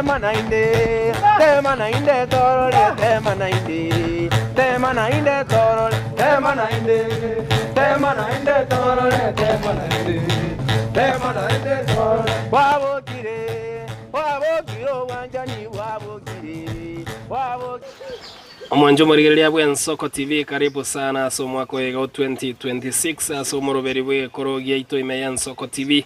Tema naende, tema naende torore, tema naende, tema naende torore, tema naende, tema naende torore, tema naende, tema naende torore. Bwabokire, bwabokire obwanchani bwabokire, bwabokire. Omwancho omorigereria bw'Ensoko TV karibu sana ase omwaka oyo iga o 2026 ase omoroberi bw'egekoro giaito ime y'Ensoko TV.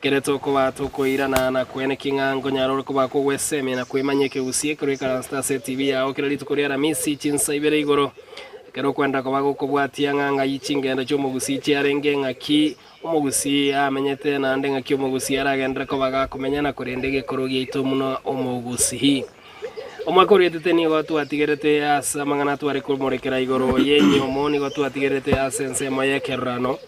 Ekere tokoba tokoirana na koenekia ng'a nkonyara ore koba kogwesemia na kwemanya ekegusii ekero oikaransete ase etibi yao kera rituko ria Aramisi chinsa ibere igoro. Ekero okwenda koba gokobwatia ng'a ng'ai chingendo chi'omogusii chiarenge, ng'aki omogusii amenyete naende ng'aki omogusii aragenderere koba gakomenya na korenda egekoro giaito buna omogusii. Omwaka orietete nigo twatigerete ase amang'ana tware komorekera igoro y'enyomo, nigo twatigerete ase ensemo y'ekerorano.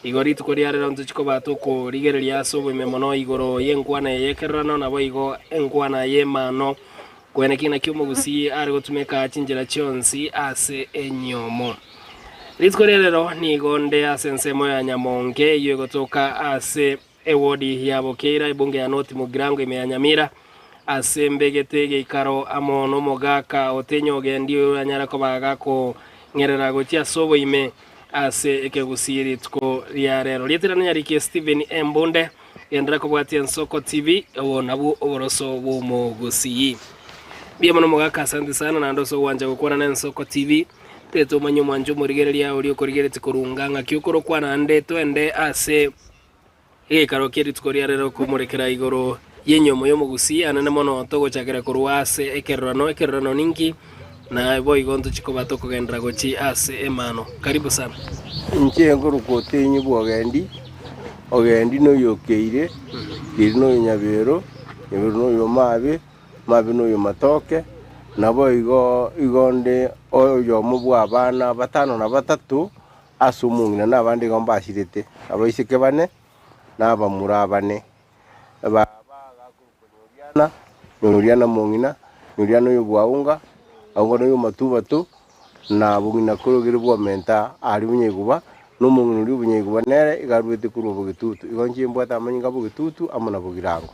Igo rituko ria rero ntochi koba tokorigereria ase oboime mono igoro y'enkwana eye y'ekerorano, naboigo enkwana y'emano, koeneki naki omogusii are gotumeka chinchera chionsi ase enyomo. Rituko ria rero nigo nde ase ensemo ya Nyamonge eyio egotoka ase Ewodi ya Bokeira, ebunge ya North Mugirango ime ya Nyamira, ase mbegete egeikaro amo nomogaka otenyo ogendi oyoranyare koba gakong'erera gochia ase oboime ase ekegusii rituko ria rero. Rieterano Nyariki Stephen Embunde, genderera kobwatia Ensoko TV, obo nabwo oboroso bw'omogusii. Mbuya mono mogaka asante sana naende ase ogwancha gokwana na Ensoko TV. Tete omanye omwancho omorigereria oria okorigeretie korunga ng'aki okorokwa naende twende ase Egeikaro kie rituko ria rero komorekera igoro y'enyomo y'omogusii anene mono togochakera korwa ase ekerorano. Ekerorano ninki? Na boigo ntochi koba tokogenderera gochi ase emano. Karibu sana. Inche nkorokwa Otenyi bw'Ogendi, Ogendi noyo Okeire, Keire noyo Nyabero, Nyabero noyo Mabe, Mabe noyo Matoke, naboigo igo nde oyomo bw'abana batano na batato Ase omong'ina na abande igo mbasirete, abaiseke bane na abamura bane. Baba agakorokwa Nyoriana, Nyoriana omong'ina, Nyoriana oyo bw'Aunga, Aunga noyo Matubato, na bong'ina korogere bw'Omenta aria Bonyaiguba, na omong'ina oria o Bonyaiguba nere iga aruete korwa Bogetutu. Igo inche mbwate amanyinga a Bogetutu amo na Bogirango.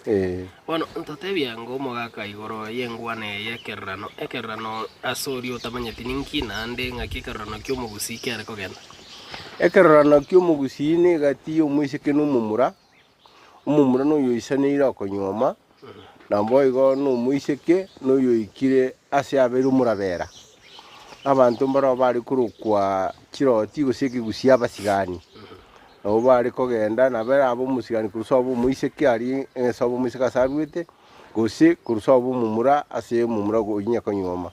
Ee. Bono ntotebia ng'a omogaka igoro y'engwana eye y'ekerorano, ekerorano ase oria otamanyeti ninki, naende ng'aki ekerorano ki'omogusii kiare kogenda. Ekerorano ki'omogusii negati y'omoiseke na omomura, omomura noyoisaneire okonyuoma, naboigo nomoiseke noyoikire ase abeire omorabera. Abanto mbarabwo bare korokwa chiroti gose ekegusii abasigani. Nabo bare kogenda, nabo erabe omosigani korwa sobo omoiseke aria sobo omoiseke ase aruete, gose korwa sobo omomura ase omomura oyio onye konyuoma.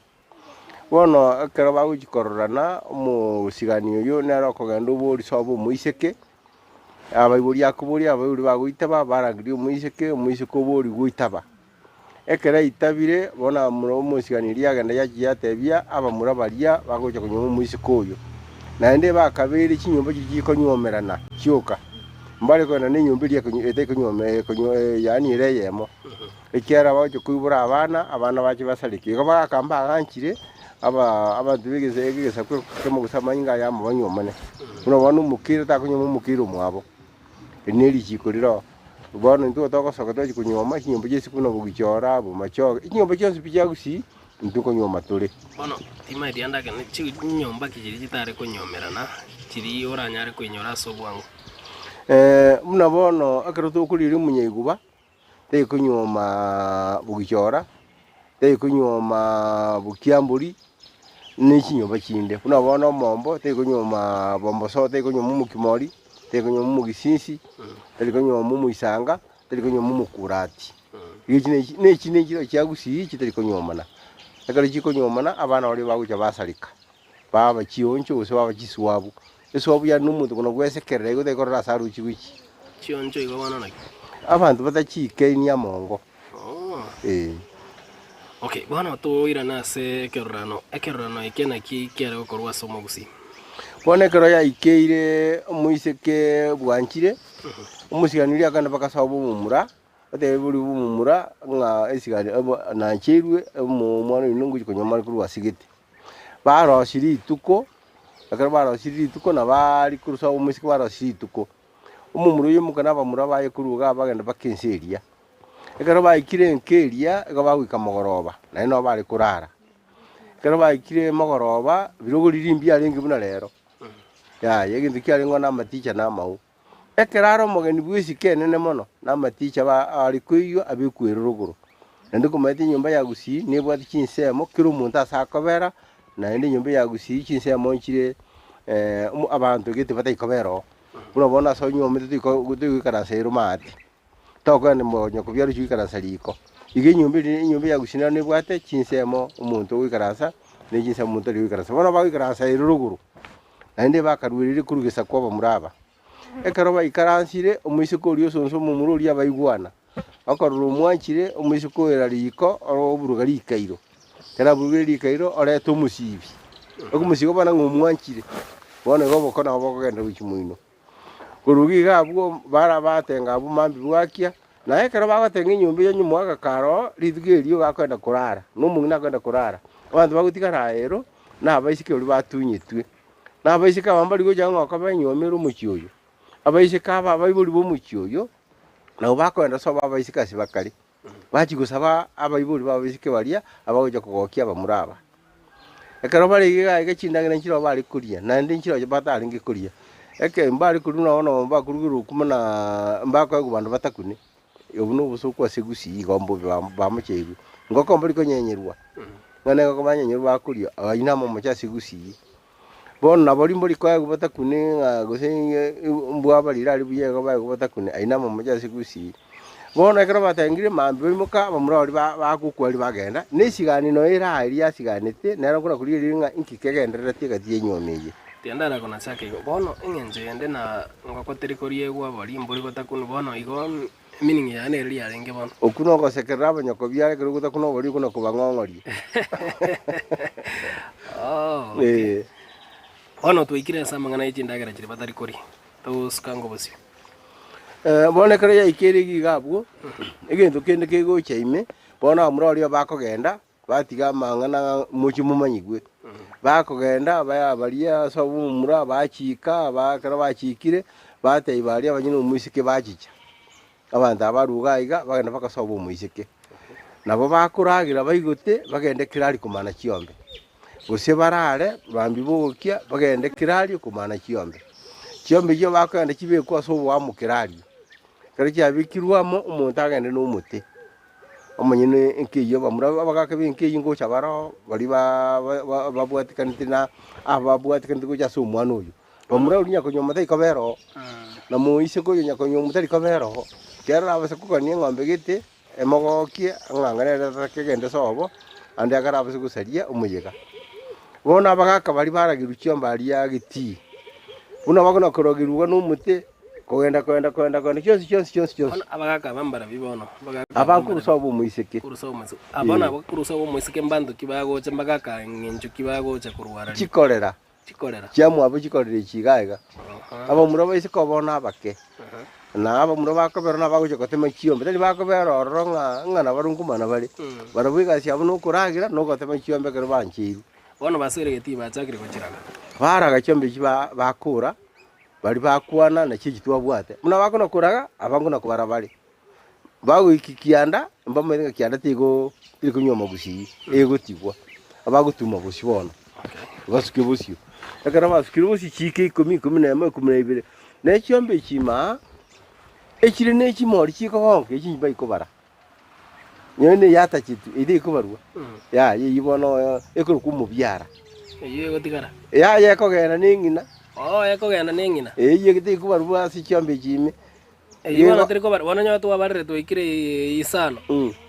Bono ekero bagochia kororana, omosigani oyio nere okogenda oboria sobo omoiseke, abaibori akoboria, abaibori bagoitaba, barangeria omoiseke, omoiseke oboria goitaba. Ekero aitabire, bono abamura b'omosigani eria yagenda yachia yatebia abamura baria bagocha konyuoma omoiseke oyo. Naende bakabeire chinyomba chiria chikonyuomerana chioka, mbare kogenda nenyomba eria etakonyuoma yaani ere eyemo, ekiagera bagocha koibora abana, abana bache basareke. Igo bagaka mbaganchire aba abanto b'egesa egesaku ekemo gose amanyinga ayamo banyuomane. Buna bono omokeire takonyuoma omokeire omwabo, eri nerichiko riroo. Bono intwe togosoka twachia konyuoma chinyomba chia isiko buna bogichora, bomachoge, chinyomba chionsi pi chia gusii, intwe nkonyuoma tore. Bono timaeti ande ake ne chinyomba ki chiria chitare konyuomerana, chiria oranyare koinyora ase obwango. Buna bono ekero tokoriria omonyaiguba, tari konyuomaa bogichora, tari konyuomaa bokiambori, ne chinyomba chinde. Buna bono omombo, tari konyuomaa bomboso, tari konyuoma omokimori. Tari konyuoma omogisinsi, tari konyuoma omoisanga, tari konyuoma omokurati. Echi nechi nechi nechiro chia gusii chitari konyuomana. Ekero chikonyuomana, abana baria bagocha basareka, baba chioncho gose baba chiswabu. Eswabu yaani na omonto buna gwesekerera igo otari korora ase arochi gochia. Chioncho igo bono naki? Abanto batachikeini amongo, Oh. eh. Okay, bono toirane ase ekerorano. Ekerorano eke naki kiare gokorwa ase omogusii? Bono ekero yaikeire omoiseke bwanchire, omosigani oria akagenda mpaka sobo omomura, otebia boria bw'omomura ng'a esigani obo nancheirwe omo omwana oino ngochia konywa are korwa asigete. Barosia rituko, ekero barosirie rituko nabaria korwa sobo omoiseke barosia rituko, omomura oyomoka na abamura baye korwa igaa bagenda mpaka ense eria. Ekero baikire enka eria, igo bagoika mogoroba, naende nabo bare korara. Ekero baikire mogoroba, birogo riria mbiarenge buna rero, yaya egento kiarengeo na amaticha na amao. Ekero are omogeni bw'esiko enene mono, na amaticha aba are koiywa abekwe ere rogoro. Naende komanyete enyomba ya Gusii nebwate chinsemo, kera omonto ase akobera, naende enyomba ya Gusii chinsemo nchire abanto gete batari kobera oo. Buna bono ase onyuomete toiko togoikaransa ero maate, tokogenda onye kobiara ochia goikaransa riko. Igo enyomba eria enyomba ya Gusii nero nebwate chinsemo omonto ogoikaransa, ne chinsemo omonto tari goikaransa. Bono bagoikaransa ero rogoro. Naende bakaruereria korwa gesaku abamura aba. Ekero baikaransire, omoiseke oria osonsa omomura oria abaigwana, okorora omwanchire, omoiseke oera riko, oro oburuga rikairo. Ekero aburugire rikairo, oreta omosibi. Okomosiba bono ng'a omwanchire, bono igo oboko nabo bokogenda gochia moino. Korwa iga abwo bara batenga abwo mambia bwakia, na ekero bagotenga enyomba eyio onye omogaka aroo, rituko erio iga akoenda korara, na omong'ina akoenda korara. Abanto bagotigara aye ero, na abaiseke baria batunyetwe. Na abaiseke aba mbari gocha ng'a okoba enyuoma ere omochie oyo. Abaiseke aba abaibori b'omochie oyo, nabo bakoenda sobo abaiseke ase bakare, bachia gosaba abaibori b'abaiseke baria abagocha kogokia abamura aba. Ekero bare iga iga chindagera nchireo bare koria, naende nchireo batarenge koria. Eke mbare koria buna bono bakorugerwa okimo na mbakoegwa bande batakune, obwo na obosooku ase gusii igo mbobe bamocheirwe. Ngoko mbari konyenyerwa, ng'a nengoko banyenyerwa bakoria, aywo namomoche ase gusii. Bono nabo rimbori koegwa batakune ng'a gose mbwabarire aria buya igo baegwe batakune, ayio namomoche ase gusii. Bono ekero batengire mambia baimoka abamura baria ba bagokwa aria bagenda, na esigani noyo ere aa eria yasiganete, nero nkona korigereria ng'a inki kegenderereti egati y'enyuomo eye. Tiga konacha igo. Bono eng'encho yende na ngoko teri koriegwa bori mbori gotakunwa bono igo Eminingi yane nere yarenge bono. Okwo nogosekerera abanyakobiara ekero ogotakuna oboria okwo nakobang'ong'oria. Oh, okay. Bono twaikire ase amang'ana ye chindagera chiria batari koria, togosuka ngobosio. Eh, bono ekero yaikeire iga iga abwo, egento kende kegocha ime, bono abamura baria bakogenda, batiga amang'ana ng'a mochie momanyigwe. Bakogenda baya baria ase obomura bachika, ba ekero bachikire, batebia baria abanyene omoiseke bachicha. Abanto aba barwa iga iga, bagenda mpaka sobo omoiseke. Nabo bakoragera baigote, bagende kerari komana chiombe, gose barare mambia bogokia, bagende kerari komana chiombe. Chiombe echio bakogenda chibekwe ase oboamo kerario, ekero chiabekirwe amo, omonto agende na omote. Omonyene enka eyio bamura abagaka b'enka eyio ngocha baroo, baria ba babwatikanete na ababwatikanete gocha ase omwana oyio. Bamura oria nyakonywa tari kobera oo, na moiseke oyo nyakonywa tari kobera oo, ekiagera orabase kogania eng'ombe gete, emogokie, ang'ang'ane ere atakegende sobo, ande akarabase gosaria omoyega. Bono abagaka baria baragerwa chiombe aria getii, buna bakona korogerwa iga na omote. Kogenda, kogenda, kogenda, kogenda, chionsi, chionsi, chionsi, chionsi. Bono abagaka aba mbarabwo bono? Abagaka aba mbarabwo? Abakurusa obomoiseke. Kurusa omoiseke. Ah, bono abo kurusa obomoiseke mbanto ki bagocha mbagaka ng'encho ki bagocha korwara ri? Chikorera. Chikorera. Chiamwabo chikorera echi iga iga. Aha. Abamura baiseke obo bono abake. Aha. Na abamura bakobera nabagocha gotema chiombe, tari bakobera ororo ng'a ng'a nabarabwo nkomana bare. Barabwo egasi yabo nokoragera na ogotema chiombe ekero bancheirwe. Bono basoire getii bachakire gochiraga. Baraga chiombe echi ba bakora. Baria bakwana nachio echi twabwate, buna bakona koraga, abange nakobara bare. Bagoika kianda, mbamanyete ng'a kianda tigo teri konywa amagusii, egotigwa. Abagotuma bosio bono, basuke bosio. Ekero basukire bosio chiika ikomi, ikomi na emo, ikomi na ibere, na echiombe echi imaa, echire na echimori chikogonka echi mbai kobara. Nonye na eyatachetwe, eyio tekobarwa, yaya eyio bono ekorokwa omobiara. Eyio egotigara. Yaya ekogenda na eng'ina. Oo ekogenda na eng'ina. Eyio tekobarwa ase chiombe echi ime. Eyio bono teri kobarwa, bono onye twabarire twaikire isano,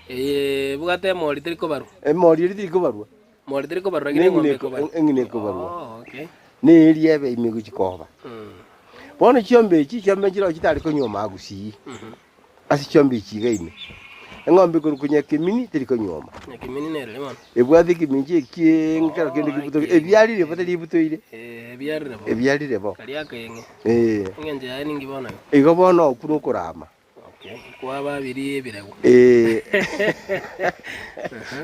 eye ebwate emori teri kobarwa. Emori eria teri kobarwa. Mori teri kobarwa lakini eng'ombe ekobarwa. Eng'ina ekobarwa. Oo okay. Na eria ebe ime egochi koba. Bono chiombe echi, chiombe nchiroo chitari konywa omagusii. Ase chiombe echi iga ime, eng'ombe ekorokwa nyakemini teri konyuoma. Nyakemini nere bono. Ebwate ekemincha ekieng'e kero kende Oh, kebutoke, ekieng'e. ebiarire bo tari ebutoire, Eh, ebiarire bo. ebiarire bo. Karia akeng'e. Eh, Eng'encho yaye ninki bono igo? igo bono okwo nokorama. Okay. Kwababirie ebiregwa. Eh.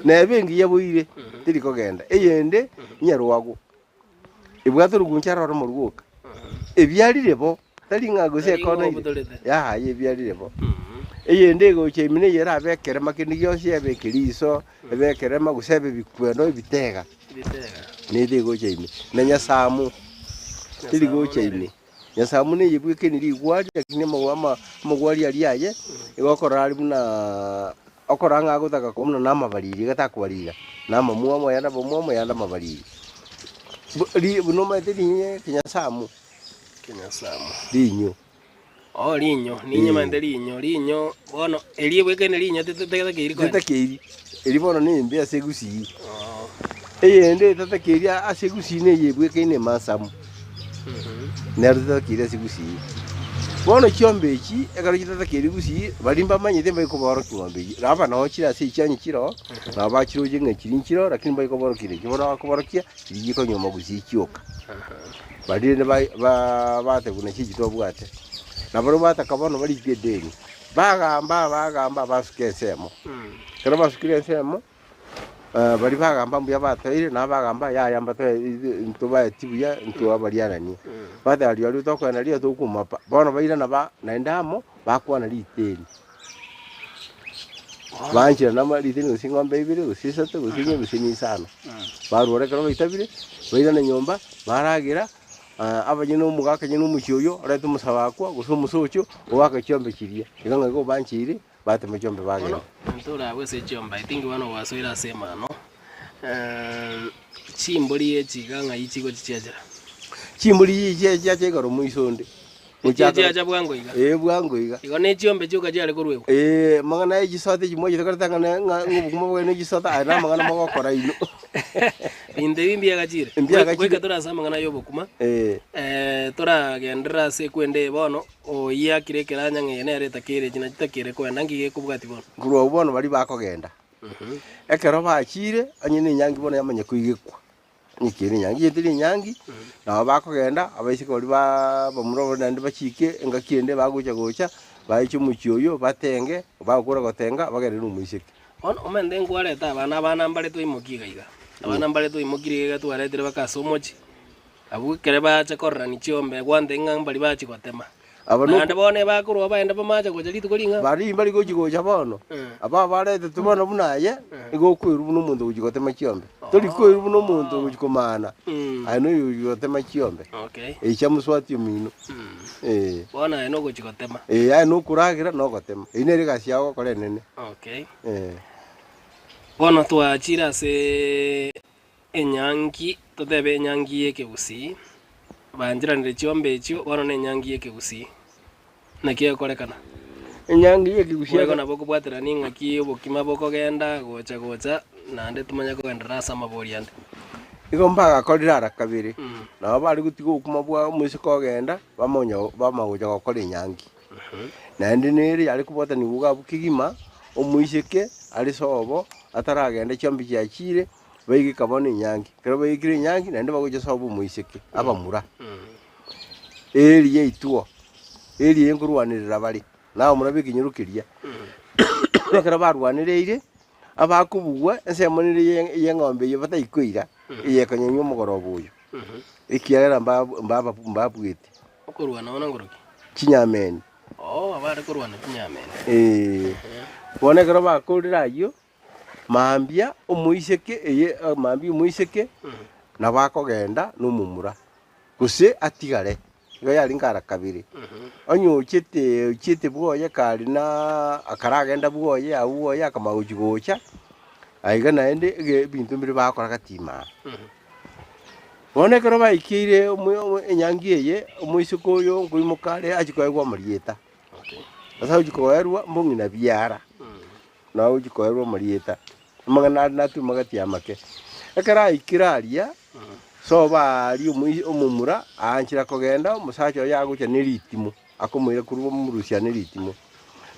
Nebe engiya boire, teri kogenda. Eyende, nyarwagwo. Ebwate oroguncha rorimo rwoka. Ebiarire bo, tari ng'a gose Tari ng'a ekoneire. obutorete. Yaya ebiarire bo. Eyende egocha ime neye erabe ekerema kende gionsi ebe ekeriso, ebe ekerema gose ebe ebikweno ebitega, nere egocha ime. Na nyasamu teri gocha ime. Nyasamu neye bwekeni rigwari lakini amago ama amagwari aria aye, igo okorora are buna okorora ng'a agotaka koba buna namabariri iga takobarira, na amamwamu ayande amamwamu ayande amabariri. Bu ri buna omanyete rinye kenyasamu, Kenyasamu. rinyo. Oh rinyo, ninye maete rinyo, rinyo bono erio ebwekaine rinyo tetakeiri koenda. Tetakeiri, eri bono nembe ase egusii. Oh. Eyende etatakeiri ase egusii neye ebwekaine emansamu, nero tetakeiri ase egusii. Bono chiombe echi, ekero chitatakeiri gusii, baria mbamanyete mbari koborokia ng'ombe eyio. Raba noo chire ase echianyi chiroo, nabo bachiroche ng'a chiri nchiroo, lakini mbari koborokia rirochio. Bono bakoborokia, chiria chikonywa gusii chioka. Baria rende batebwa naki echi twabwate. Na barabwo bataka bono barikie edeni. Bagamba, bagamba, basuka ensemo. Ekero basukire ensemo, baria bagamba mbuya batoire, nabo bagamba yaya mbatoe ntobaeti buya ntwabariananie. Bateba rirorio tokogenda riria tokuma pa. Bono bairana ba naende amo, bakwana riteni. Bancherana amo riteni gose eng'ombe ibere, gose isato, gose inye, gose na isano. Barwora ekero baitabire, bairana nyomba, baragera, abanyene omogaka onye na omochie oyio, orete omosabakwa gose omosocho, oake chiombe chiria. Iga ng'a igo bancheire, batema chiombe bagenda. Bono monto orabwe ase chiombe, I think bono gwasoire ase emano, chimbori echi iga ng'ai chigochi chiachera? Chimbori echi chiacha igoro moiso onde. Echio chiacha bwango iga. Ee, bwango iga. Igo ne chiombe chioka chiare koruegwa. Ee, amang'ana ya chisota echi mwachete koreta ng'a ne- ng'a ng'obokima bwaye ne chisota, aya namang'ana mogokora inwe. Binto ebi mbiagachire. Mbiagachire. Goika tore ase amang'ana y'obokima, Ee. eh, toragenderera ase ekwenda eye bono, oyiakire ekeranya ng'a eye nere etakeire echi nachi takeire koenda, nki gekobwatia bono? Korwa abwo bono baria bakogenda, ekero bachire, onye na enyangi bono yamanya koigekwa. Nyekieni enyangi yeteri enyangi, nabo bakogenda, abaiseke baria baa bamura baria naende bachike engaki ende bagocha gocha, baiche omochie oyio, batenge, bagokora gotenga, bagende na omoiseke. Bono omanyete nkwareta abana, abana mbare twaimokia iga iga, abana mbare twaimokirie iga iga twaretire mpaka ase omochie, abwo ekere bacha kororani chiombe gwantebia ng'a mbari bachia gotema. Aba noko- Naende bono ebakorwa baende bamache gocha rituko ring'ao. Baria mbari gochi gocha bono, aba baretete bono buna aye, nigo okoirwa buna omonto ogochi gotema chiombe. Tori koirwa buna omonto ogochi komana, aye noyo ogochi gotema chiombe. Okay. Echi amoswati omino. Eh. Bono aye nogochi gotema. Eh, aye nokoragera na ogotema. Eyio nere egasi yao ogokora enene. Okay. Eh. Bono twachire ase Enyangi, totebe enyangi y'ekegusii, bancheranire chiombe echio, bono nenyangi y'ekegusii. Naki egokorekana? Enyangi y'ekegusii Boigo nabo okobwaterania ing'aki obokima bokogenda gocha gocha, naende tomanye kogenderera ase amabori ande. Igo mbagakorire ara kabere, nabo bare gotiga obokima bwa omoiseke ogenda, bamonya bamanya gocha gokora enyangi. Naende nere yare kobwatanigwa iga abwo kegima, omoiseke are sobo, ataragenda chiombe chiachire, Baigeka bono enyangi. Ekero baigekire enyangi, naende bagocha sobo omoiseke, abamura. Eeri yaitwo, eeri eye nkorwanerera bare, na abamura b'ekenyoro keria. Ekero barwanereire, abakobugwa ensemo nere ye- y'eng'ombe eyio bataikoira, eye ekonyenywa omogoroba oyo, ekiagera mba- mbaba mbabuete. Okorwana bono nkoroki? Chinyameni. Oo, abare korwana chinyameni. Eeh. Bono ekero bakorire ayio, Mambia omoiseke eye mambia omoiseke nabo akogenda nomomura, gose atigare, igo yarenge ara kabere. Onye ochete ochiete bwoye kare na akaragenda bwoye abwo bwoye akamanya gochi gocha, aiga naende ege ebinto mbire bagokora gati imaa. Bono ekero baikeire omo omo enyangi eye, omoiseke oyo nkoimoka are achie koegwa amarieta. Ase agochi koerwa mbong'ina biara. Naye ochia koerwa amarieta, amang'ana aria natwe magati amake. Ekero aikire aria, sobo aria omoi omomura aanchera kogenda, omosacha oye agocha ne ritimo, akomoira korwa omorusia ne ritimo.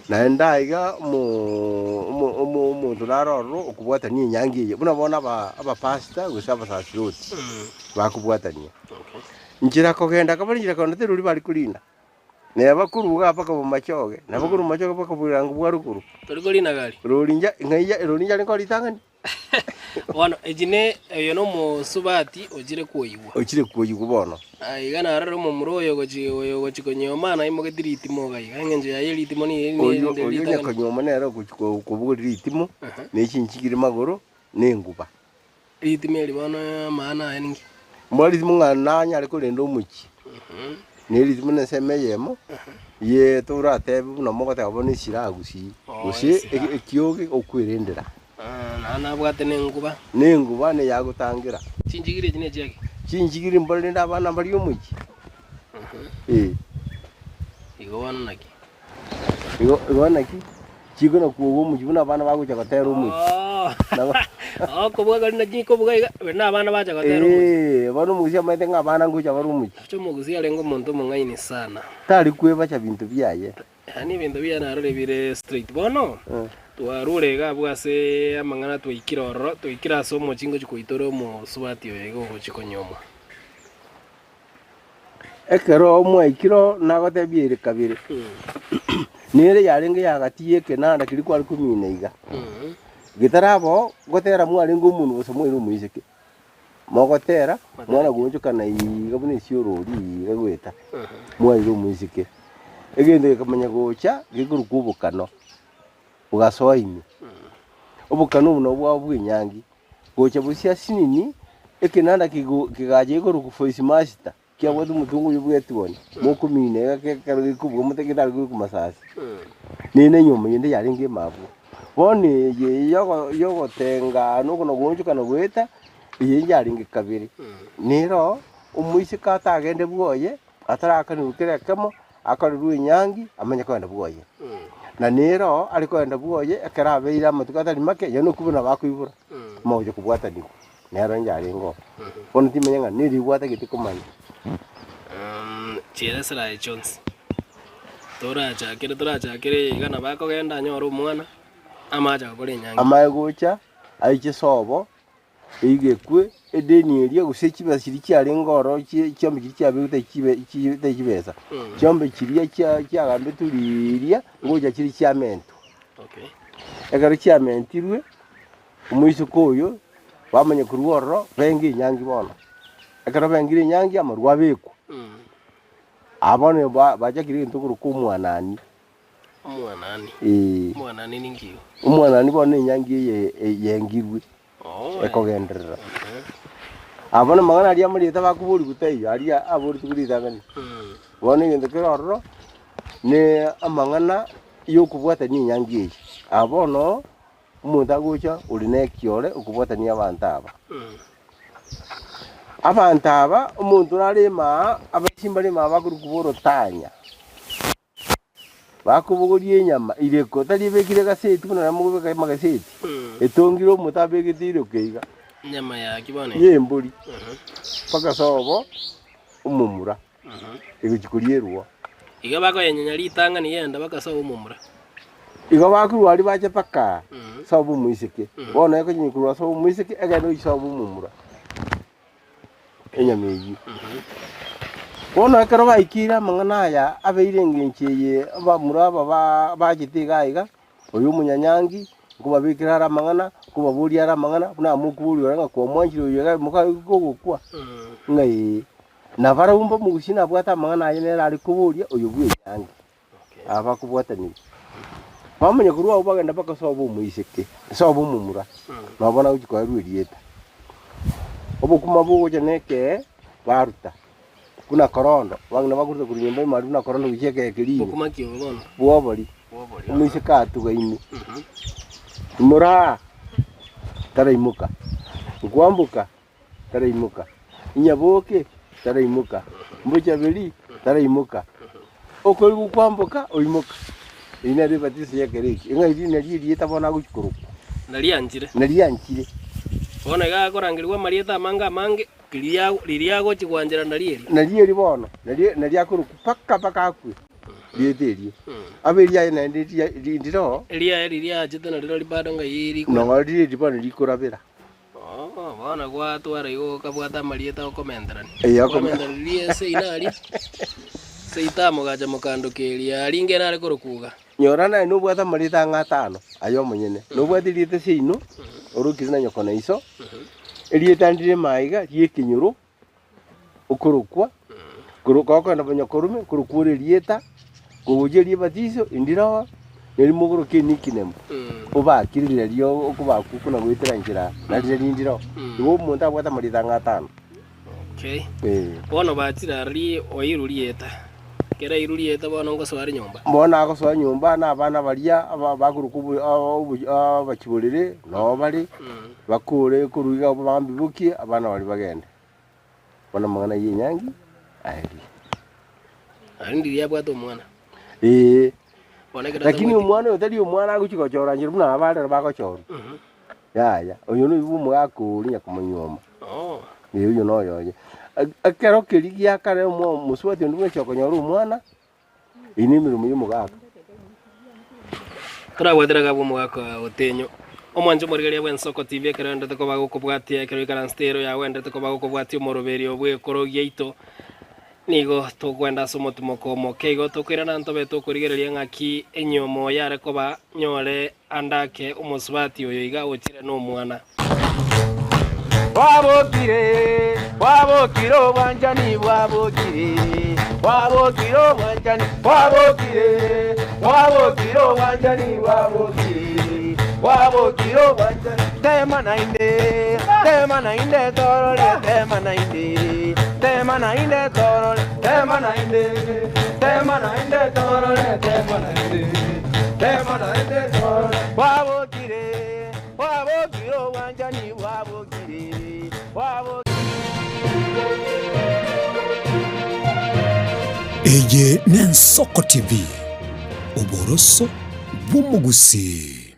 Naende aiga omoo omo omo omonto naro ororo okobwatania enyangi eye, buna bono aba abapastor gose abasasiroti bakobwatania. Nchera kogenda akabora nchera kogenda teri oria bare korina. Neba korwa igaa mpaka bomachoge, nabo korwa bomachoge mpaka bogirango bwa rogoro. Tori korina gari? Rori inche, ng'ai ya rori inche arenge koritang'ani. Bono echi ne oyo nomosubati ochire kwoyigwa. Ochire kwoyigwa bono. Iga narore omomura oyo ogochi oyo ogochi konyuoma naimogeti ritimo iga iga, eng'encho yaye ritimo nigo Oyo oyo onye konyuoma nere ogochi ko- kobogoria ritimo, ne chinchigiri magoro, na enguba. Ritimo eri bono amaana aye ninki? Mbwate ritimo ng'a nanyare korenda omochie, ne ritimo na ensemo eyemo, ye toratebe buna mogoteba bono esira gusii, Oh, gose esira. eke- ekioge okwerendera. Naende nabwate na enguba. Na enguba neyagotangira. Chinchigiri echi nechiaki? Chinchigiri mbore rende abana mbaria omochie. Eh. Igo bono naki? Igo igo naki, chikona kwoga omochie buna abana bagocha gotera omochie. Oh. Nabo Okobuga kari naki kobuga iga, buna abana bacha gotera omochie. Eh, bono omogusia amaete ng'a abana ngocha bare omochie. Nache omogusia arenge omonto omong'aini sana. Tari kwebacha binto biaye. Yaani ebinto biaye narore bire straight. Bono, twarure iga abwo ase amang'ana twaikire ororo, twaikire ase omochie ngochia koitora omosubati oyo iga ogochia konyuomwa. Ekero mwaikire oo nagotebia ere kabere, nere yarenge yagati y'ekenanda keria kware komina iga. Getaraba oo, gotera mwarenge omonwe gose mwaire omoiseke. Mogotera, mwana goonchokana iga buna esiorori iga goeta, mwaira omoiseke. Egento gekamanya gocha, gekorokwa obokano, bogasoa ime. Obokano obo nabwo bwaba bw'enyangi, gocha bosio asinini, ekenanda kego kegacha gekorokwa voice master, Kiabwate omotungu oyio bw'etuoni, mokomina iga ekero gekobua omote getari korokwa masasi. Nere enyomba yende yarenge ime abwo. Bono eye yogo yogotenga na okona goonchoka na goeta, eye yarenge kabere. Nero omoiseke atagende bwoye, ataraakanigwa kera ekemo, akorerwe enyangi, amanye kogenda bwoye. Na nero are kogenda bwoye, ekero abeire amatuko atari make, yaani okwo buna bakoibora, mogocha kobwatanigwa. Nero inche arenge oo. Bono timanya ng'a nerigwa atagete komanya. Chiira esira eye chionsi. Torachakere torachakere eye iga nabo akogenda anyore omwana, amache agokora enyangi. Amaye gocha, aiche sobo, eigekwe, edeni eria gose chibesa chiria chiarenge ororo chie chiombe chiria chiabegete chibe chibe tari chibesa. Chiombe chiria chia chiagambetwe riiria, ngocha chire chiamentwa. Okay. Ekero chiamentirwe, Omoiseke oyo bamanya korwa ororo benge enyangi bono. Ekero bengire enyangi amarwa abekwa. Aba bono bachakire egento korokwa omwanani. Omwanani. Eeh. Omwanani ninki igo? Omwanani bono enyangi eye eyengirwe ekogenderera. Aba bono amang'ana aria amarieta bakoborigwa taiyo, aria aboretigwe ritang'ani. Bono egento kere ororo, ne amang'ana yokobwatania enyangi eye. Aba bono. Omonto agocha ore nekiore okobwatania abanto aba. Abanto aba, omonto nare ime aa, abaisia mbare ime aa bakorokwa borotanya, bakobogoria enyama ireko, tari ebekire egaseti buna naria mokobeka amagaseti, etongire omonto abegete ireko iga, Enyama yaki bono ya embori, mpaka sobo omomura, egochia korierwa. Iga bakoyenyenya ritang'ani yenda baka sobo omomura. Igo bakorwa aria bache mpaka sobo omoiseke. Bono ekonya korwa sobo omoiseke egende gochia sobo omomura. Enyama eyio. Bono ekero baikeire amang'ana aya abeire engencho eye abamura aba ba bachete iga iga, oyo omonyanyangi, nkobabekera are amang'ana, nkobaboria are amang'ana, buna mokoboria ore ng'a kwamwanchire oyo iga mokaye kogokwa? Ng'a ee. Na barabwo mbamogusie nabwate amang'ana aye nere are koboria oyo bw'enyangi. Aba bakobwatanigwa. Bamanya korwa agwo bagenda mpaka sobo omoiseke, sobo omomura, nabo bono agochia koerwa erieta. Obokima bogocha na ekee, baruta, buna korondo, abang'ina bakoruta korwa nyomba ime aria buna korondo gochia ekee keria ime. Bokima ki obo bono? Bw'obori, Bw'obori. omoiseke atuga ime. Imoraa, taraimoka, nkwamboka, taraimoka, Inyaboke, taraimoka, Mbochaberi, taraimoka, Okoigwa kwamboka, oimoka. Eri nero ebatiso y'ekero eke, ng'a eri nario erieta bono agochia korokwa. Narianchire. Narianchire. Bono iga akorangerigwa amarieta amange amange, riria riria agochia gwanchera nario erio. Nario eri bono, nario nario akorokwa mpaka mpaka akwe, rieta erio. Abe eriaye naende ria rindire oo. Eriaye riria achete nario bado ng'ai rikora. Nonye rire eri bono rikorabera. Oo, bono gwatwara igo okabwata amarieta okomenterania. Eeh, okome- Kwamenterania ria seino aria, seito amogacha mokandoka eria, aria inge nare korokwa iga. Nyora naye nobwate amarieta ang'e atano, aye omonyene. Nobwate erieta seino, Orokire na nyoko na iso, erieta ndire maiga ri'ekenyoro okorokwa, korokwa okogenda bonyokorume, korokwa ore erieta, kogochia riebatiso indire oo, nerimo okoroka enickname, obakire riria okobakwa okona goetera nchera na riria rindire oo. Igo omonto abwate amarieta ang'e atano. Okay. Eh. Bono bachire arori oirwe rieta. Ekero airwe rieta bono ngosoa are nyomba. Bono agosoa nyomba na abana baria aba bakorokwa obo obo abachiborere noo bare, bakore korwa iga abwo bambibokie abana baria bagende. Bono amang'ana ya enyangi aerie. Aria ndiria abwate omwana. Eeh. Bono ekero Lakini atamweti. omwana oyo tari omwana agochia gochora nchera buna aba rero bagochorwa. Yaya, oyo noyio bwa omogaka oria nyakomonyuoma. Oo. Ee oyio noyo oye. Ekero keria gia kare omo omosubati onde bwensi okonyora omwana, eyio nemeremo ya omogaka. Torabwatera iga abwo omogaka otenyo. Omwancho omorigereria bw'ensoko TV ekero oenderete koba gokobwatia ekero oikaransete ero yago oenderete koba gokobwatia omoroberio bw'ekoro giaito. Nigo tokwenda ase omotimoko omoke igo tokoirana ntobe tokorigereria ng'aki enyomo yare koba nyore ande ake omosubati oyo iga ochire nomwana. Bwabokire, bwabokire obwanchani bwabokire, bwabokire obwanchani bwabokire, bwabokire obwanchani bwabokire, bwabokire obwanchani. Tema naende, tema naende torore, tema naende, tema naende torore, tema naende, tema naende torore, tema naende, tema naende torore. Bwabokire, bwabokire obwanchani bwabokire, bwabokire. Eye n'Ensoko TV, oboroso bw'omogusii.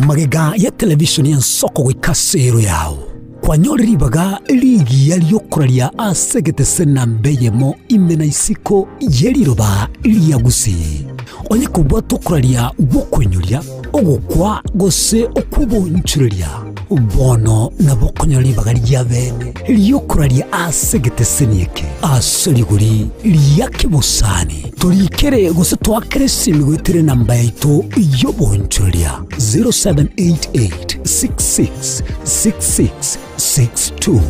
Magega ya television y'ensoko goika ase ero yao, kwanyore ribaga rigiya riokoraria ase egetese namba eyemo ime na isiko ye riroba ria Gusii. Onye kobwate okoraria gw'okoinyoria, ogokwa gose okw'obonchureria, bono nabo okonyora ribaga ria bene riokoraria ase egeteseni eke ase rigori ria kebosani. Torikere gose toakere esimi goetera enamba yaito y'obonchoreria 0788 66 66 62.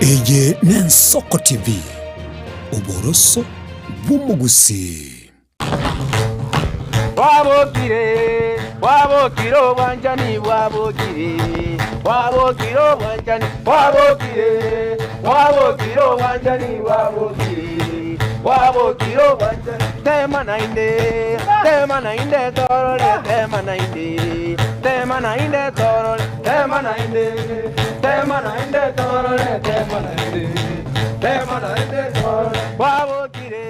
Eye n'Ensoko TV, oboroso bw'omogusii. Bwabokire, bwabokire obwanchani bwabokire, bwabokire obwanchani bwabokire, bwabokire obwanchani bwabokire, bwabokire obwanchani. Tema naende, tema naende torore, tema naende, tema naende torore, tema naende, tema naende torore, tema naende, tema naende torore. Bwabokire.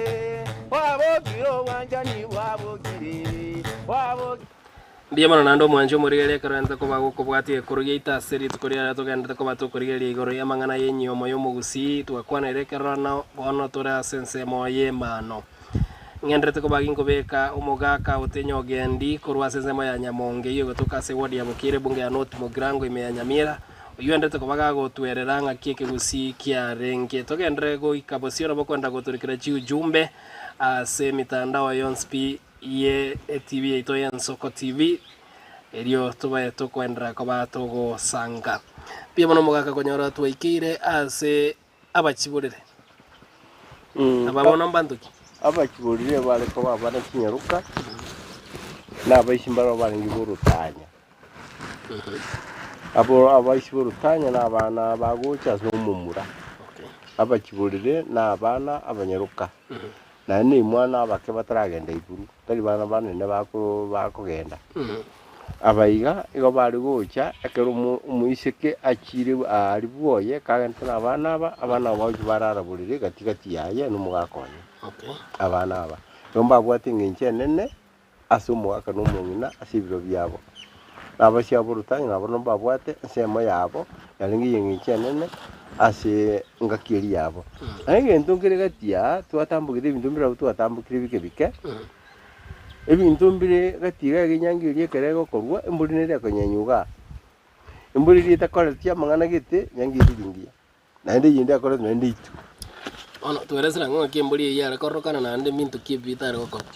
Bwabokire obwanchani bwabokire, bwabokire. Mbuya mono naende omwanche omorigereria ekero ogenderete koba gokobwatia egekoro giaito ase rituko riaria togenderete koba tokorigereria igoro y'amang'ana y'enyiomo y'omogusii twakwaneire ekerorano bono tore ase ensemo y'emano. Ng'enderete koba ginkobeka omogaka otenye ogendi korwa ase ensemo ya Nyamonge eyio egotoka ase eward ya Bokire ebunge ya North Mugirango ime ya Nyamira Oyio endete koba gagotwerera ng'aki ekegusii kiarenge. Togenderere goika bosio nabo kwenda gotorikera chiujumbe ase emitandao yonsi pi ye etv yaito y'Ensoko TV erio tobe tokoenderera koba togosanga. Mbuya mono omogaka konyora twaikeire ase abachiborere. Aba bono mbanto ki? Abachiborere bare koba abana chinyaroka, na abaisi mbarabwo barenge b'orotanya. Abo abaisi b'orotanya na abana bagocha ase omomura, abachiborere na abana abanyaroka, naende nemwana abake bataragenda iguru, tari bana banene bako bakogenda. Aba iga, igo bare gocha ekero omo omoiseke achiire aria bwoye, kagendete na abana aba, abana aba bagochia barara borere gati gati yaye na omogaka oye, abana aba. Igo mbabwate eng'encho enene. ase omogaka na omong'ina ase ebiro biabo. Na abasio ab'orotang'ani nabo mbabwate ensemo yabo yarenge y'engencho enene ase engaki eria yabo. Na egento nkere gati aa twatambogete ebinto mbire abwo twatambokire bike bike, ebinto mbire gati iga enyangi eria ekero egokorwa, embori nere ekonyenywa igaa. Embori eria etakoreti amang'ana gete, nyangi eria eri engiya. Naende eyende akorete naende eitwe. Bono tweresere ang'o ng'aki embori eyio yare kororokana naende mbinto ki ebi bitare gokorwa?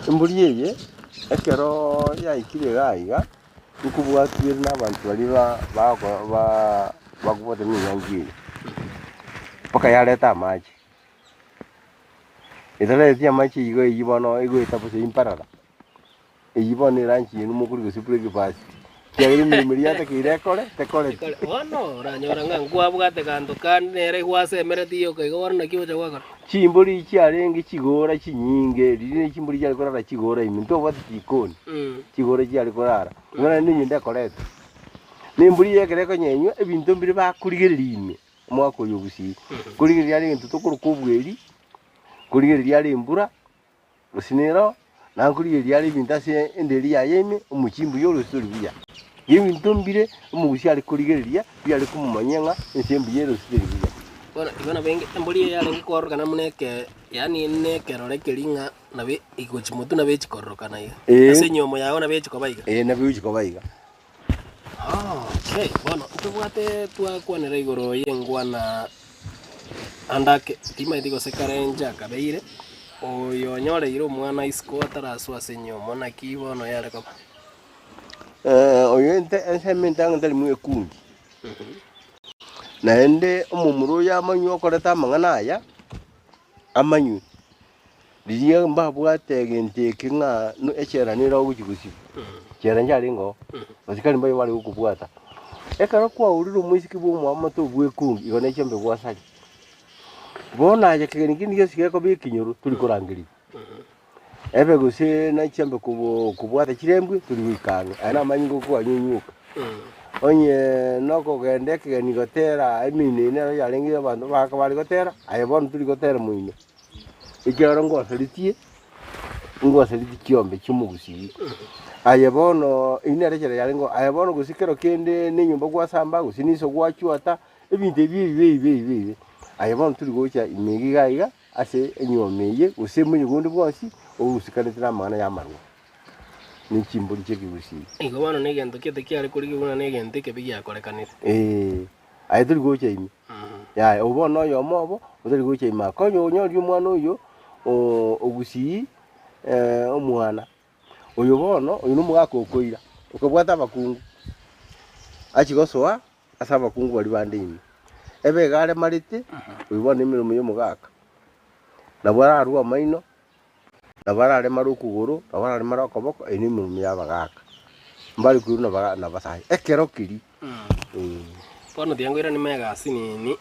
Embori eye ekero yaikire iga iga, nkobwatwa ere na abanto baria ba- bako ba- bakobwatania enyangi eye, mpaka yareta amache. Etareti amache igo eyio bono egoeta bosa imparara. Eyio bono eranchi yaino mokori gose breakfast, ekiagera emeremo eria yatakeire ekore, tekoreti. Ekore bono oranyora ng'a nkwabwate ganto kande nere gwasemeretie yoka igo bono naki ogocha gwakora. Chimbori chiarenge chigora chinyinge, riria ne chimbori chiare korara chigora ime, ntobwate chikoni, chigora chiare korara, igo naende eyende ekorete. Na embori eye ekero ekonyenywa, ebinto mbire bakorigereria ime, omwaka oyo o gusii, korigereria are egento tokoroka obweri, korigereria are embura, Gose nero nankorigereria are ebinto ase enderi yaye ime, omochie mbuya ore gose tori buya. Ebinto mbire omogusia are korigereria, biare komomanyia ng'a ense mbuya ere gose teri buya. Bono igo nabo enge embori eye yarenge kwarorokana buna eke yaani na ekerore keria ng'a nabo egochi motwe nabo echi kororokana iga. Ee. Ase enyiomo yago nabo echi koba iga. Ee, nabo egochi koba iga. Okay, bono ntobwate twakwanera igoro y'engwana ande ake, timanyeti gose kare inche akabeire, oyo onyoreire omwana isiko ataraswa ase enyiomo naki bono yare koba? Oyo ente ensemo entang'ani tari mwekungi, naende omomura oyo amanywe okoreta amang'ana aya, amanywe. Riria mbabwate egento eke ng'a echela nere ogochia gosibwa, chela nchiarenge oo, abasikari mbaye bare gokobwata. Ekero kwaurire omoiseke bwa omoamate obwekungi, igo ne chiombe gwasaria. Bono aye kegeni kende gionsi gekoba ekenyoro, tori korangerigwa. Ebe gose ne chiombe kobo kobwata chirembwe, tori goika ang'e, aya namanyinga okonyunyuka. Onye nokogenda ekegeni gotera emeino eye nero yarenge abanto baka bare gotera, aye bono tori gotera moino. Ekiagera ngwasaretie, ngwasaretie chiombe chi'omogusii. Aye bono, eyio nere enchera yarengeo, aye bono gose kero kende na enyomba gwasamba, gose na iso gwachwata, ebinto ebi ebibe ebibe ebibe ebibe, aye bono tori gocha ime iga iga ase enyiomo eye, gose omonyigo onde bwonsi, orusikanete na amang'ana y'amarwa, ne chimbori chi'ekegusii. Igo bono na egento gete kiare korigigwa buna na egento ekebe giakorekanire. Eeh, aye tori gocha ime. Yaya, obo bono noyomo obo, otari gocha ime aa. Konya onyorire omwana oyio, ogusii omwana, oyo bono, oyo nomogaka okoira, okobwata abakungu, achie gosoa ase abakungu baria bande ime. Ebe iga aremarete, oyo bono emeremo ya omogaka, nabo ararwe amaino, nabo araremare okogoro, nabo araremare okoboko, eyio nemeremo ya abagaka. Mbare koirwa na baga na abasae, ekero keria. Bono tiga nkoiranie megasi nini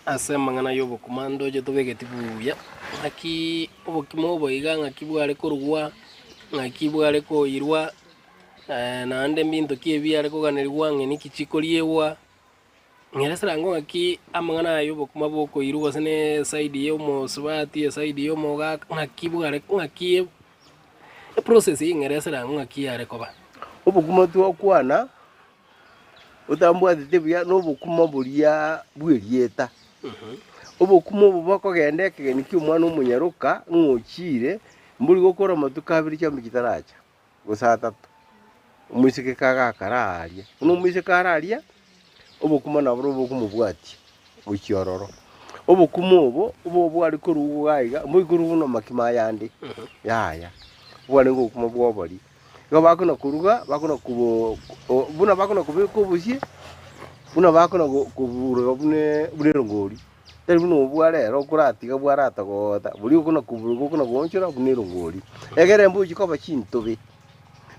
ase amang'ana y'obokima ndoche tobegeti buya, ng'aki obokima obo iga ng'aki bware korugwa, ng'aki bware koirwa, naende mbinto ki ebiare koganerigwa ng'a niki chikoriegwa, ng'eresera ango ng'aki amang'ana aya y'obokima bokoirwa gose na eside ya omosubati, eside ya omogaka, ng'aki bware ng'aki eprocess eye ng'eresera ango ng'aki yare koba. Obokima twakwana. Otambwatete buya nobokima boria bw'erieta. Obokima obo bokogenda ekegeni ki'omwana omonyaroka ng'a ochiire, mbori gokora amatuko abere chiambe chitaracha, gose atato. Omoiseke kagakara aaria. Buna omoiseke are aria, obokima naboro bokomobwatia gochia ororo. Obokima obo, obo bware korugwa iga iga, mbori korugwa buna amakima ayande, yaya, bwarenge obokima bwa obori. Igo bakona koruga, bakona kobo buna bakona kobeka obosie, buna bakona go koburuga buna buna erongori. Tari buna obwo bwa rero okoratiga bwaratogota, boria okona koburuga okona goonchora buna erongori. Egere mbochi koba chintobe,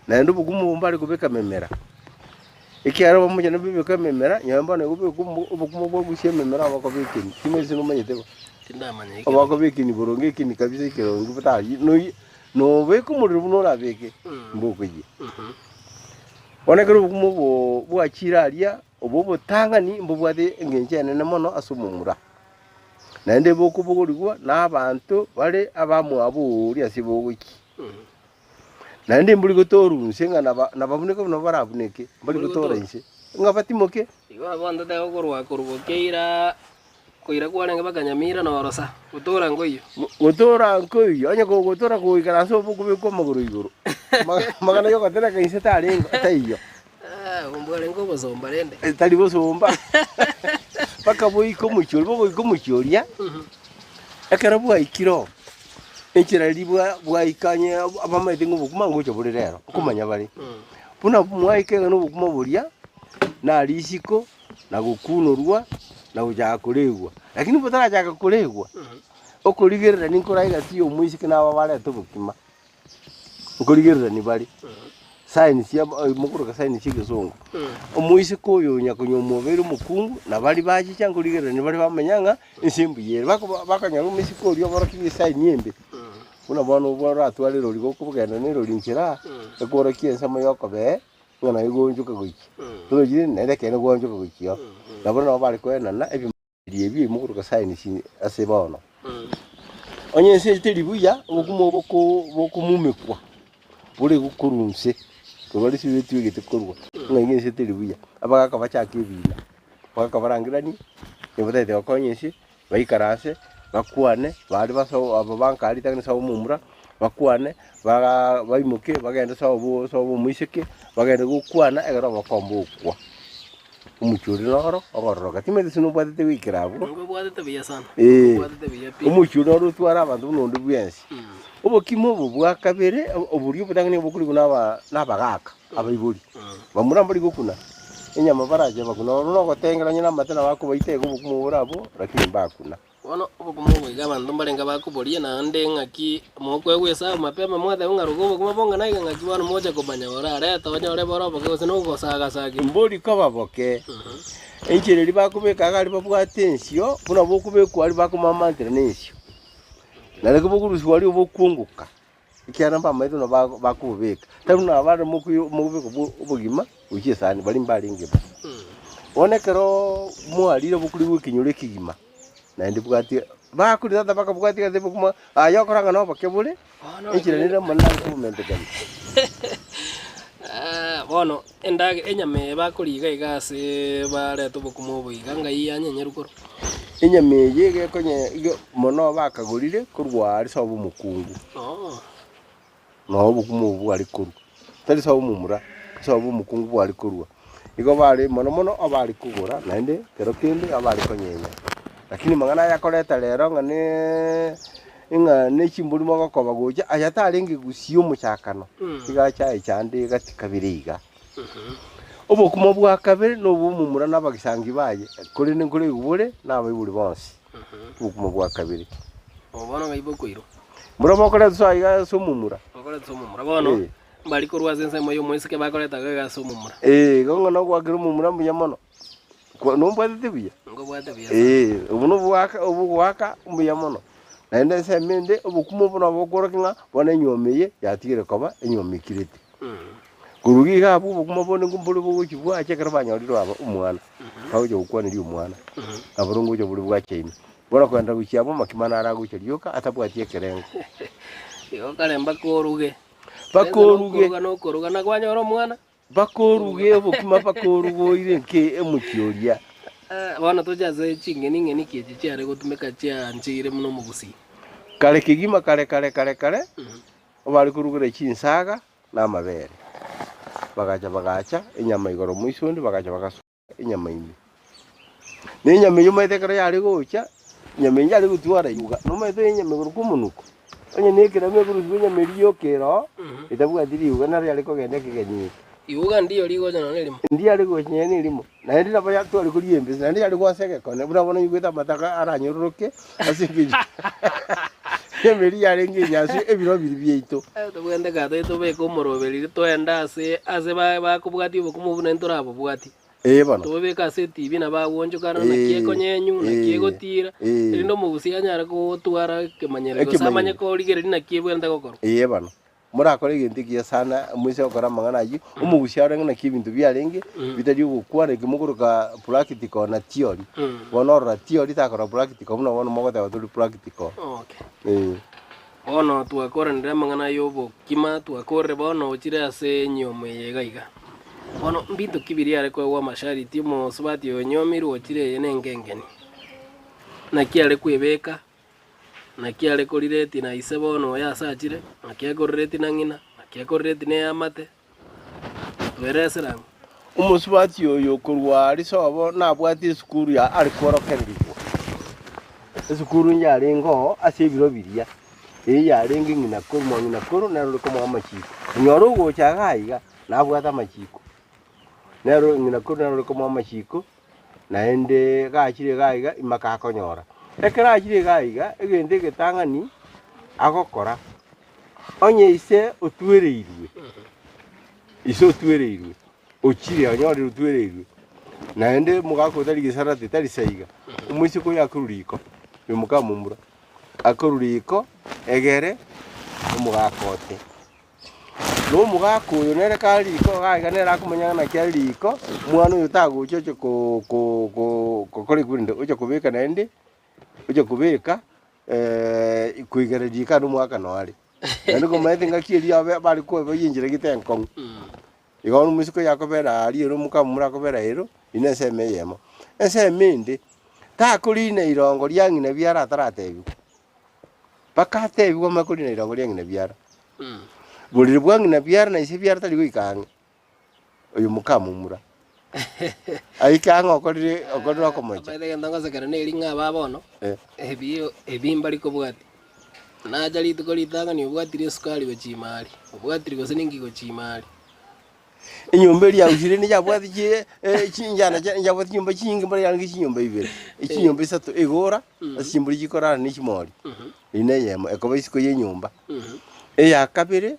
naende obogumu obo mbare kobeka memera, ekiagera bamochie bebeka ememera, nonye bono igo obeke omo obokima bwa gosia ememera obokoba ekeni, timanyeti gose nomanyete bo. Tindamanya ekero. Obokoba ekeni boronge ekeni kabisa ekeronge botari noyi. Nobeke omorero buna orabeke, mbokoyia. Bono ekero obokima obo bwachire aria, obo obotang'ani mbobwate engencho enene mono ase omomura. Naende bokobogorigwa na abanto bare abamwabo oria ase bogochia. Naende mbori gotoorwa inse ng'a naba nababuneke buna barabuneke, mbari Mbori gotoora gotoora. inse, ng'a batimoke. Igo abwo ntotebe korwa korwa bokeira koira kwarenge mpaka Nyamira na orosa, gotoora nkoiyo. Gotoora nkoiyo, onye kogotoora kogoikaransa obe okobekwa amagoro igoro, amang'ana yogotereka inse tarenge taiyo. Obwo mbwarenge obosomba rende. Tari bosomba, mpaka boike omochie oria, bogoika omochie oria, ekero bwaikire oo, enchera riria bwa bwaika onye abamaete ng'a obokima ngocha bore rero, nkomanya bare. Buna mwaika iga na obokima boria, na risiko, na gokunorwa, na gochaka koregwa. Lakini botarachaka koregwa, okorigererania nkore egati ya omoiseke na aba bareta obokima, nkorigererania bare, signs ya mokoroka signs chia egesongo. Omoiseke oyo onya konywa omobeere omokungu, na baria bachicha nkorigererania bare bamanya ng'a ense mbuya ere. Bako bakonyora omoiseke oria oborokirie esign embe, buna bono obwo oratware erori gokogenda na erori nchera, ekworokia ensemo ya okobee. Ng'a naye goonchoka gochia, torochi naende ekeene goonchoka gochia oo. Nabo nabo bare koenana ebimanyereri ebi ebimo korwa signs ase bono. Onye ense eye teri buya, obokima obo boko bokomumekwa, bore gokorwa inse, korwa risibe etwegete korwa, ng'a iga ense teri buya. Abagaka bachake ebina, abagaka barangeranie, nigo batagete gokonya ense, Baikaranse, bakwane, baria baso aba banka ritang'ani ase omomura, bakwane, bagaa baimoke bagende ase obo ase omoiseke, bagende gokwana ekero obokombe okwa. Omochie oria noro ogororoka, timanyeti gose nobwatete goikera abwo. Nkobwatete buya sana. Eeh, Nkobwatete buya pi. omochie oria noro otware abanto buna onde bwensi. Obokima obo bwa kabere, oboria obotang'ani obokorigwa na aba na abagaka, abaibori. Bamura mbari gokuna enyama barache bakuna, oro nogotengera onye namate nabo akobaita iga obokima obore abwo, lakini mbakuna. Bono obokima obo iga abanto mbarenge bakoboria naende ng'aki mokoegwa esabu mapema mwateba ng'a roka obokima bong'ana iga ng'aki bono mocha komanya orarete onyore bore oboke gose nogosaga-sagia. Mbori koba boke, enchera eria bakobeka iga aria babwate ensio, buna bokobekwa aria bakomamantera na ensio. Naende bokorusiwa aria obokwongoka. Ekiagera mbamaete buna bakobobeka, tari buna abare mokobeka obogima gochia esani, baria mbarenge bo. Bono ekeroo mwarire obokorigwa ekenyoro ekegima, naende bwatia bakoria tata bakabwatia gose bokima, aye okora ng'a noboke bore, enchera nere omonene nare kobomentekania. Bono endagera enyama eye bakoria iga iga ase bareta obokima obo iga ngai yanyenyerwa korwa? Enyama eye iga ekonye iga mono bakagorire korwa aria sobo omokungu. Noo obokima obo bware korwa, tari sobo omomura, sobo omokungu bware korwa. Igo bare mono mono abare kogora naende kero kende abare konyenya. Lakini amang'ana aya akoreta rero ng'a neeee ng'a ne chimbori mogokoba gocha, aya tarenge gusii omochakano, iga acha echande gati kabere iga. Obokima bwa kabere nobwa omomura na abagisangi baye, korende nkoregwa bore na abaibori bonsi, obokima bwa kabere. Obo bono ng'ai bokoirwa? Mbura bokoretwa ase aiga ase omomura. Bokoretwa ase omomura. Bono Eh. mbari korwa ase ensemo ya omoiseke bakoreta iga ase omomura. Eh, igo ng'a nogoakera omomura mbuya mono. Kwa nombwatete buya? Nkobwate buya sana. Eh, obo noboaka obogoaka mbuya mono. Naende ensemo ende, obokima obo nabo bokworokia ng'a bono enywomo eye yatigire koba enywomo ekirete. Korwa iga abwo obokima bonde mbore bogochia bwacha ekero banyorire aba omwana, bagocha gokwaneria omwana, nabo ngocha bore bwacha ime. Bono kogenda gochia abwo amakima naro agocha rioka atabwati ekerengo. Igo kare mpaka oruge. Mpaka oruge. Nokoruga nokoruga na kwanyora omwana. Mpaka oruge obokima mpaka oruge oire nki emochie oria. Bono toche ase ching'eni ng'eni ki echi chiare gotumeka chiancheire buna omogusii. Kare kegima kare kare kare kare, obare korugera chinsaga na amabere. Bagacha bagaacha enyama igoro moisonde, bagacha bagasoa enyama ime. Na enyama eyio omanyete ekero yare gocha, enyama eyio yare gotwara iuga, nomanyete enyama igoro kwa omonuko, onye na ekerama ekorusigwa enyama eria yoka ere oo, etabwati riuga naro yare kogenda ekegeni eke. Iuga ndiyo rigocha nonya erimo. Ndiare gocha nonya na erimo, naende nabo tware koria embese, naende yare goasa egekone, buna bono nigwete amataka aranyororoke ase engencho enyama eria yarenge enyansu ebiro biria biaito. Tobwenerete kare toche tobeke omoroberi riria toende ase ase ba bakobwatia obokima obwo naende torabobwatie. Ee bono. Tobobeke ase etibi nabo agwochoka naki ekonyenywa, naki egotira, erinde omogusii anyare gotwara ekemanyererio gose amanye korigereria naki ebwenerete gokorwa. Ee bono. Morakore egento ekiya sana, moise gokora amang'ana ayio, omogusia arenge naki ebinto biarenge, bitari ogokwana eki mokoroka practical na theory. Bono orora theory takora practical buna bono mogoteba tori practical. Okay. Eh. Bono twakoranire amang'ana y'obokima, twakorire bono ochire ase enyomo eye iga iga. Bono mbinto ki biria are koegwa amashariti omosubati oyo onyomirwe ochire eye nenka engeni? Naki are kwebeka? Naki are korireti na ise bono oyo ase achire? Naki akorireti na ng'ina? Naki akorireti na eamate? Tweresere ang'o? Omosubati oyo korwa aria sobo nabwate esukuru ya are kworokererigwa. Esukuru yarenge oo ase ebiro biria, eyio yarenge ng'ina koro mwa ng'ina koro nere ore komoa amachiko. Onyore ogocha iga iga, nabwate amachiko, nere ng'ina koro nere ore komoa amachiko, naende gachire iga iga mpaka akonyora. Ekero achire iga iga, egento egetang'ani agokora, onye ise otwereirwe, ise otwereirwe, ochire onyorire otwereirwe, naende omogaka otari gesarate tari saiga, omoiseke oyo akorwa riko, oyo mokamomura, akorwa riko egere omogaka ote. Na omogaka oyo nere kare riko iga iga nere akomanya ng'a naki are riko, omwana oyo tagocha oche ko- ko- ko- gokora ekio rende, ocha kobeka naende, ocha kobeka koigera riko ande omogaka noo are. Naende komanyete engaki eria abe bare koeboyia enchera gete enkong'u. Igo bono omosike oyo akobera aria ere omokamomura akobera ero, eyio ne ensemo eyemo. Ensemo ende, takorina irongo ria ng'ina biara ataratebiwa, mpaka atebiwe amanye korina irongo ria ng'ina biara. Borere bwa ng'ina biara na ise biara tari goika ang'e. Oyo mokamomura. Aike ang'e okorire okorire okomocha. Omanyete egento ngosekera neri ng'a aba bono, Eh. ebi ebi mbari kobwatia. Nacha rituko ritang'ani obwatire esukari gochia ime aria, obwatire gose ninki gochia ime aria. Enyomba eria yausire neyabwate chi eh, chinjana chia yabwate chinyomba chinyinge mbare yarenge chinyomba ibere, echinyomba isato egora, ase chimbori chikorara ne chimori, eyio na eyemo ekoba isiko ya enyomba. Eya kabere,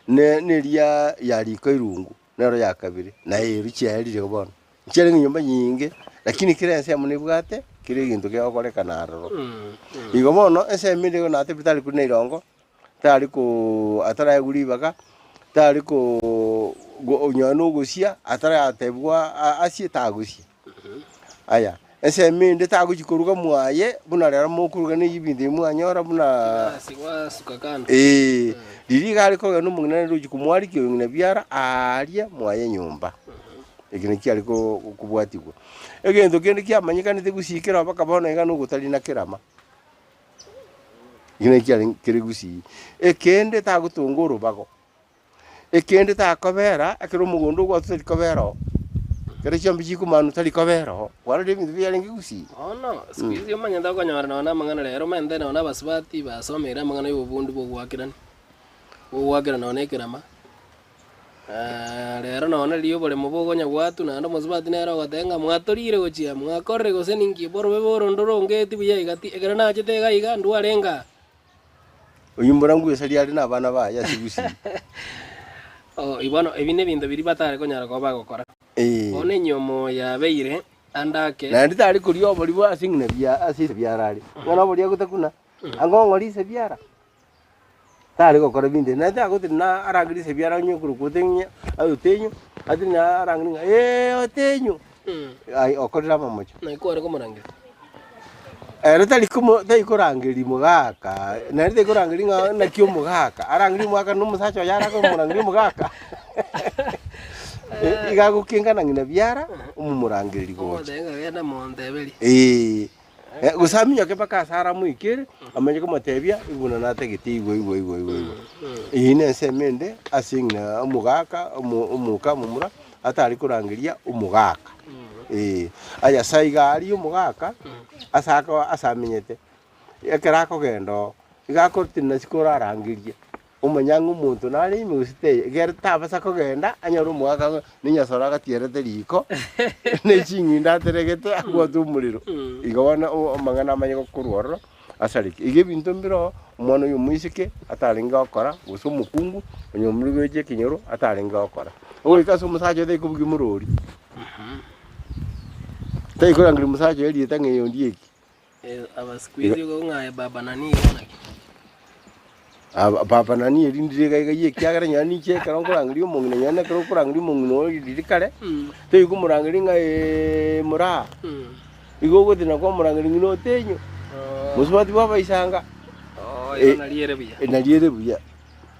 ne neria ya riko erungu, nero ya kabere, na ero chiaerire igo bono. Nchiarenge nyomba nyinge, lakini kera ensemo nebwate kera egento kegokorekana aroro. Igo bono, ensemo ende igo natebire tari korina irongo, tari koo ataraegwa ribaga, tari koo go onye na ogosia, ataratebiwa a- asie tagosia. Aya, ensemo ende tagochia koruga mwaye, buna rero mokoruga na ebinto ebi mwanyora buna Chigasi gwasuka kando. Eeh, riria iga are kogenda omong'ina nere ochi komwarikia oyo ng'ina biara aaria mwaye nyomba. Eki nakio kiare ko kobwatigwa. Egento kende kiamanyekanete gusii kera mpaka bono iga nogotari na kerama. Eki nakio kiarenge kere gusii. Ekende tagotonga orobago. Ekende takobera ekero omogondo ogwatwa tari kobera oo, ekero chiombe chikomanwa tari kobera oo, kwarorire ebinto biarenge gusii. Bono siku hizi omanyete okonyora nonya na amang'ana rero omanyete nonya na abasubati basomeire amang'ana ya obobundi bwa ogoakerani, bwa ogoakera nonya na ekerama, rero nonya riria oboremo bokonya goatwa naende omosubati nere ogoteba ng'a mwatorire gochia mwakorire gose ninki, borobe boro ndorongeti buya iga ti, ekero nachete iga iga ndwarenge aa. Oyio mborangu esari are nabana baye ase gusii. Oh, bono ebi nebinto biria batare konyara koba bagokora. Eh. Bono enyomo yabeire ande ake. Naende tari koria obori bwa ase ng'ina bia ase ise biara are. Ng'a nobori agotakuna, anga ong'ore ise biara. Tari gokora binto ebi. Naende tagotenena arangere ise biara onye okorokwa otenye aye otenyo, atenene arangere ng'a ee otenyo. Aye okorire amamocho. Naki kware komorangeria? Ere tari komo tari korangeria mogaka, naende tari korangeria ng'a naki omogaka, arangerie omogaka na omosacha oye are akomorangeria omogaka. Iga agokenga na ng'ina biara, omomorangereria gocha. Omotebia ng'a genda monteberie. Eeh, gose aminyoke mpaka ase aramoikere, amanye komotebia, buna natagete igo igo igo igo igo. Eyio na ensemo ende ase ng'ina omogaka omo omoka omomura, atari korangeria omogaka. Ee, aye ase iga aria omogaka, ase ako ase amenyete, ekero akogenda oo, iga akotenena isiko orarangerie, omanye ang'e omonto nare ime gose taiyo, ekero tabasa kogenda, anyore omogaka ng'a nenyasore agatierete riko, ne ching'endo ateregete abwate omorero. Igo bono o- amang'ana amanye gokorwa ororo. Asareke. Iga ebinto mbiroo omwana oyo omoiseke atarenge gokora, gose omokungu onye omorwire gochia ekenyoro atarenge gokora. Ogoika ase omosacha oyo taikobugia morori, taikorangeria omosacha oye erieta ng'a eye ondieki. Aba siku hizi igo ng'a aye baba nani igo naki. Aba baba nani eri ndire iga iga ekiagera nonya ninche ekero nkorangeria omong'ina nonya ekero okorangeria omong'ina oyo riria kare, toikomorangeria ng'a moraa. Igo ogotenena kwamorangeria ng'ina otenyo, mosubati bw'abaisanga. Igo nari ere buya. Nari ere buya.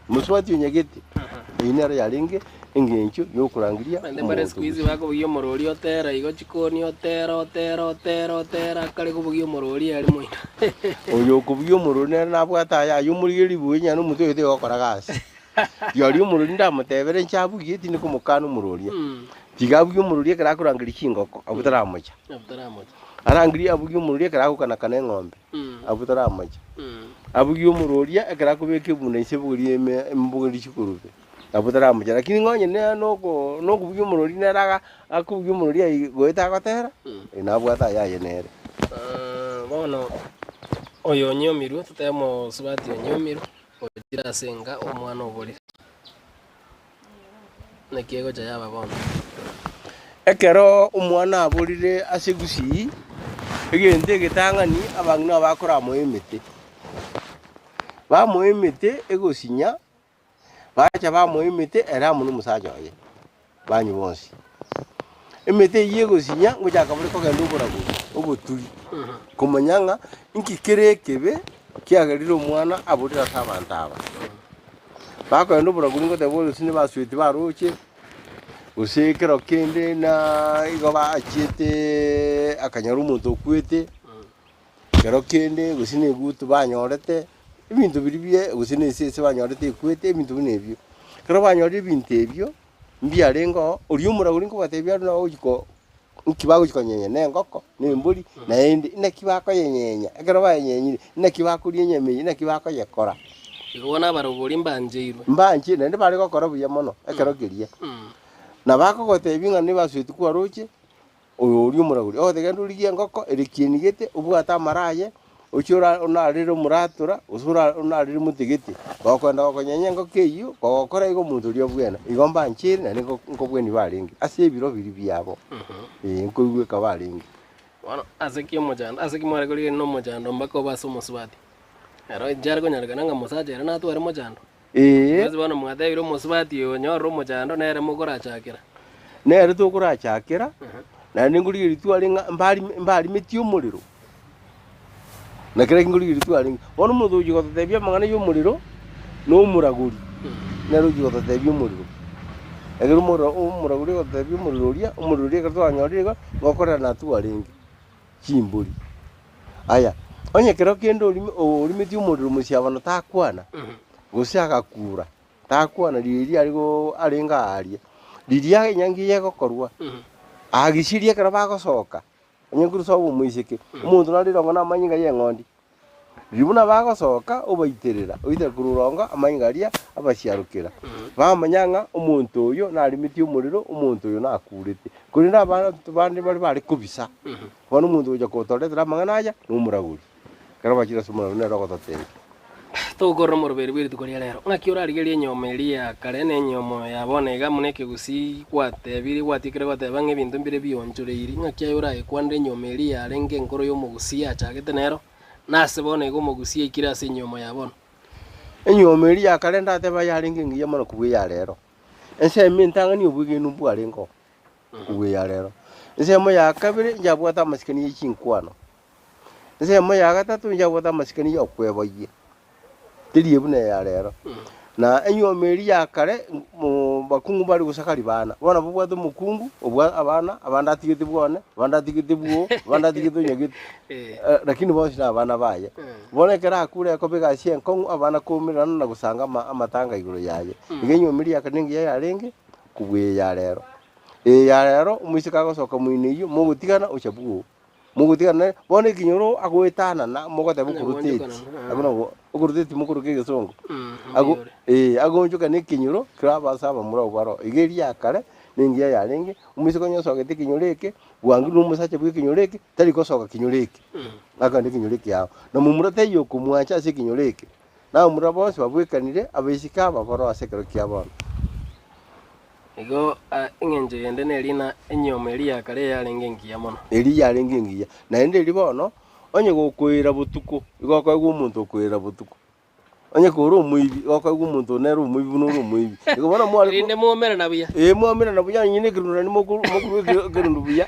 Mosubati onyagete, eyio nero yarenge engencho y'okorangeria Naende mbare omonto siku hizi gose. bakobugia omorori otera igo chikoni otera otera otera otera akare kobugia omorori aria moino. Oyo okobugia omorori nere nabwate aya aye omorigereria buya onye nomotwe oye tigokora gasi. Rirorio omorori ndamotebere inche abugie tindi komokana omorori. Tiga abugie omorori ekero akorangeria chingoko abwo taramocha. Abwo taramocha. Arangerie abugie omorori ekero agokanakana eng'ombe. Abwo taramocha. Abugie omororia ekero akobeka ebunda inse ebogorie ime emobogorie chikurubi, abwo taramocha. Lakini ng'a onye ne noko nokobugia omorori nere aga akobugia omorori aye goeta agotera, nabwate ayaye nere. Bono oyo onyomirwe, totebe omosubati onyomirwe, ochire ase enka omwana oborire. Naki egocha yaba bono. Ekero omwana aborire ase gusii, egento egetang'ani abang'ina bakoramoa emete. Bamoa emete egosinya, bacha bamoa emete ere amo na omosacha oye, banywa bonsi. Emete eyio egosinya ngochaka bare kogenda oboragori, oboturi, komanya ng'a inki kere ekebe kiagerire omwana aborire ase abanto aba. Bakogenda oboragori ngoteba ore gose nibasueti baroche, gose ekero kende na igo bachiete akanyora omonto okwete, ekero kende gose na egutu banyorete, ebinto biria bie gose na esese banyorete ekwete, ebinto buna ebio. Ekero banyorire ebinto ebio. Mbiarenge oo, oria omoragori nkobatebia are nagochi ko nki bagochi konyenya na engoko, na embori, naende naki bakoyenyenya, ekero bayenyenyire, naki bakoria enyama eyio, naki bakoyekora. Igo bono abarogori mbancheirwe. Mbanche, naende bare gokora buya mono ekero keria. Na bakogotebia ng'a nibasueti kwaroche, Oyo oria omoragori, ogote genda origie engoko ere kieni gete, obwate amara aye, ochie ora onarere omoratora, gose ora onarere mote gete. Gokoenda gokonyenya engoko eyio, kogokora igo omonto oria obwena. Igo mbancheire naende nko nkobwenia barenge, ase ebiro biria biabo, ee nkoigweka barenge. Bono ase ki omochando, ase ki mware korigereria na omochando mpaka obe ase omosubati? Ero inche are konyarekana ng'a omosacha ere natware mochando? Ee. Gose bono mwatebire omosubati oyo onyorire omochando nere mokorachakera. Nere tokorachakera, naende nkorigereria tware ng'a mbari mbarimetie omorero, na kera nkorigereria twarenge. Bono omonto ogochia gototebia amang'ana ya omorero, na omoragori, nere ogochia gototebia omorero. Ekero omoro omoragori agototebia omorero oria, omorero oria ekero twanyorire igo, ngokorerana twarenge chimbori. Aya, onye kero kende orime orimetie omorero mosiabano takwana, gose agakura, takwana riria are go arenge aaria, riria enyangi eye egokorwa, agisirie ekero bagosoka, onye nkorwa sobo omoiseke, omonto nare rirongo na amanyinga ya eng'ondi, riria buna bagosoka obaiterera, oitera korwa orongo amanyinga aria abasiarokera, bamanya ng'a omonto oyo narimetie omorero, omonto oyo nakurete. Korende abanto bande baria bare kobisa. Bono omonto ogocha gotoretera amang'ana aya nomoragori. Ekero bachire ase omoragori nere ogototebia. Tokorora omoroberi bwe rituko ria rero. Ng'aki orarigererie enyomo eria ya kare na enyomo ya bono iga buna ekegusii gwatebirie gwatiekire goteba ng'a ebinto mbire bionchoreiri. Ng'aki aye orayekwanere enyomo eria yarenge enkoro y'omogusii yachagete nero, na ase bono iga omogusii aikire ase enyomo ya bono. Enyomo eria ya kare ndateba yarenge engiya mono kobua eya rero. Ensemo entang'ani obwegenwa mbwarenge oo. Kobua eya rero. Ensemo ya kabere inche abwate amasikani ye chinkwano. Ensemo ya gatato inche abwate amasikani ya okweboyia, teri buna eya rero. Na enyiomo eria ya kare mo bakungu mbare gosakari bana, bono nabo obwate omokungu obwa abana, abande atigete bwane, abande atigete bwoo, abande atigete onyagete, lakini bonsi na abana baye. Bono ekero akure ekoba egasi enkong'u abana koumerana na gosanga ama amatanga igoro yaye. Iga enyiomo eria ya kare nengiya yarenge. Kobua eye ya rero. Eye ya rero, omoiseke agosoka moino eyio, mogotigana ocha bwoo. Mogotigana nere, bono ekenyoro agoetanana mogoteba okoroteti, abwo nabo okoroteti mokoroka egesongo. Ago eh, agoonchoka na ekenyoro kero abase abamura abwo baroo. Iga eria ya kare, na engiya yarenge, omoiseke onye osogete ekenyoro eke, bwango na omosacha bwa ekenyoro eke, tari gosoka kenyoro eke, akogenda ekenyoro ekeao. Na momura taiyo okomwancha ase ekenyoro eke. Na abamura bonsi babwekanire, abaiseke aba baroo ase ekero kia bono. Igo engencho yende neri ng'a enyiomo eria ya kare yarenge engiya mono. Eria yarenge engiya. Naende eria bono, onye gokoira botuko, igo okoegwa omonto okoira botuko. Onye kore omoibi, igo okoegwa omonto nere omoibi buna ore omoibi. Igo bono mware ko- Erinde mwaumerana buya. Ee, mwaumerana buya onye na ekerundu naende mokoru mokorwa ekero ekerundu buya.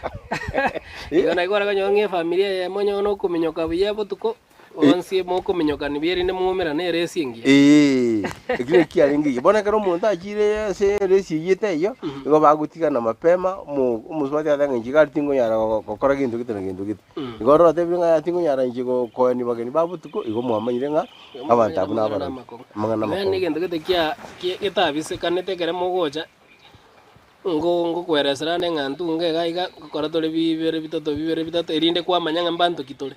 Igo naki kware konyora ng'a efamiri eyemo onye nokominyoka buya botuko. Bonsi mokominyokani buya erinde mwaumerane eresi engiya. Ee, ekio nakio kiarenge ekiya. Bono ekero omonto achire ase eresi eyio etaiyo, nigo bagotigana mapema, omo omosubati agateba ng'a inche iga aria tingonyara gokora gento gete na gento gete. Igo oro otebire ng'a yaya tingonyara inche go koenia bageni ba botuko, igo mwamanyire ng'a abanto abwo Amang'ana nabarogi. amakong'u. Amang'ana Yaani amakong'u. egento gete kia kia getabisekanete ekere mogocha, ngo ngokweresera ande ng'a ntunge iga iga, ngokora tore bibere bitato bibere bitato erinde kwamanya ng'a mbanto ki tore.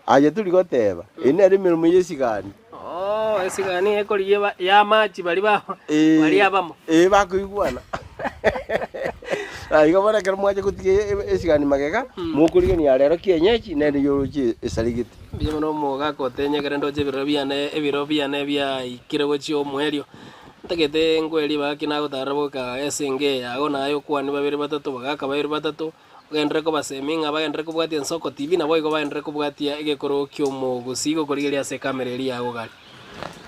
Aye tori goteba, Eye nere emeremo y'esigani. Oo, esigani ekorigia ba y'amachi baria ba Ee, baria abamo. ee, bakoigwana. Na igo bono ekero mwacha gotiga e- e- esigani magega, mokorigania ya rero kienyeji, nere yoroche esarigete. Mbuya mono omogaka otenye ekere ndoche ebirero biane ebiro biane biaikire gochia omoerio, ntagete nkoe ribaga ki nagotarera boka ase enka eye yago naye okwane babere batato bagaka babere batato, Ogenderere kobasemia ng'a bagenderere kobwatia Ensoko TV, naboigo bagenderere kobwatia egekoro ki'omogusii gokorigereria ase ekamera eria ya Gogari.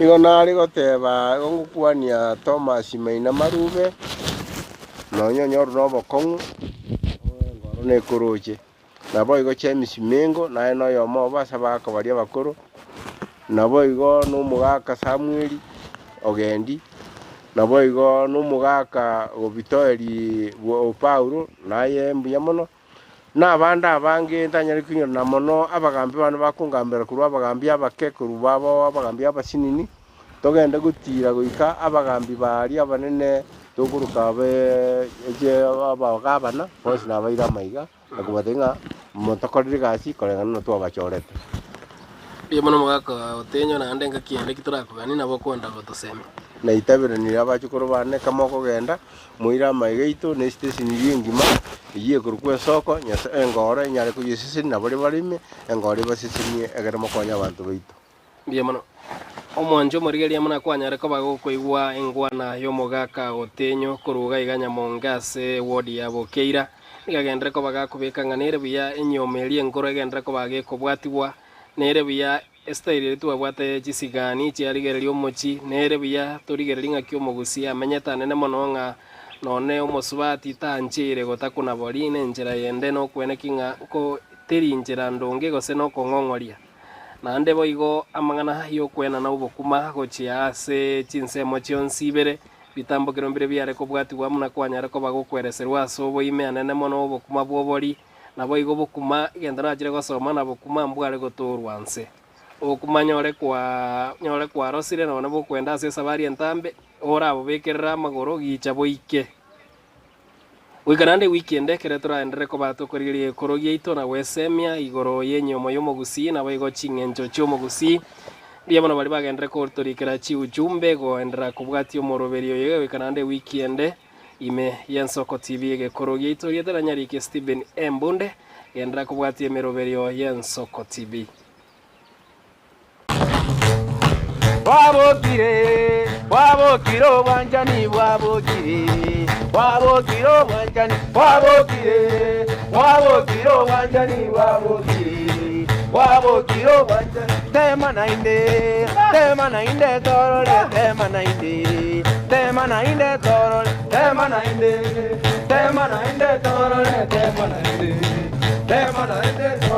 Nigo nare goteba igo ngokwania Thomas Maina Marube, nonya onyorwe nobokong'u, engoro nekoroche. Naboigo James Mengo naye noyomo obo ase abagaka baria abakoro, Naboigo nomogaka Samweli ogendi, naboigo nomogaka Gobitoeri o Paulo, naye mbuya mono, na abande abange ntanyare koinyora mono abagambi bane bakongambera korwa abagambi abake korwa babo abagambi abasinini, togende gotiira goika abagambi baria abanene tokoroka abe abagabana, bonsi nabaire amaiga. Na kobatebia ng'a motokorire egasi koreng'ana buna twabachorete. Mbuya mono omogaka otenyo naende engaki ende ki torakoganie nabo okwenda gotosemia. Naitaberanire abachokoro bane kama okogenda, moire amaiga aito na esiteseni eria engima, eyio ekorokwa ensoko, Nyasae engoro enyare koyesesenia na baria bare ime, engoro ebasesenie ekero mokonye abanto baito. Mbuya mono. Omwancho omorigereria buna kwanyare koba gokoigwa engwana y'omogaka otenyo korwa iga iga Nyamonge ase eward ya Bokeira, nigo agenderere koba gakobeka ng'a nere buya enyiomo eria enkoro egenderere koba gekobwatigwa, nere buya estyle eria twabwate chisigani chiarigereria omochie, nere buya torigererie ng'aki omogusii amenyete anene mono ng'a nonye omosubati taancheire gotakuna bori nenchera yende nokweneki ng'a nko teri nchera ndonge gose nokong'ong'oria. Naende boigo amang'ana y'okwenana obokima gochia ase chinsemo chionsi ibere, bitambokero mbire biare kobwatigwa buna kwanyare koba gokwereserwa ase oboime anene mono obokima bw'obori, naboigo bokima, egento nachire gosoma na bokima mbware gotoorwa nse. Obokima nyore kwa nyore kwarosire nonye bokwenda ase esabari entambe, orabobekerere amagoro gicha boike. Goika naende ewiki ende, ekero toraenderere koba tokorigereria egekoro giaito na gwesemia igoro y'enyiomo y'omogusii naboigo ching'encho chi'omogusii. Mbuya mono baria bagenderere kotorikera chiujumbe goenderera kobwatia omoroberio oyo goika naende ewiki ende ime y'Ensoko TV egekoro giaito rieta ria Nyariki Stephen Embunde genderera kobwatia emeroberio y'Ensoko TV. Bwabokire, bwabokire obwanchani bwabokire, bwabokire obwanchani bwabokire, bwabokire obwanchani bwabokire, bwabokire obwanchani. Tema naende, tema naende torore, tema naende, tema naende torore, tema naende, tema naende torore, tema naende, tema naende.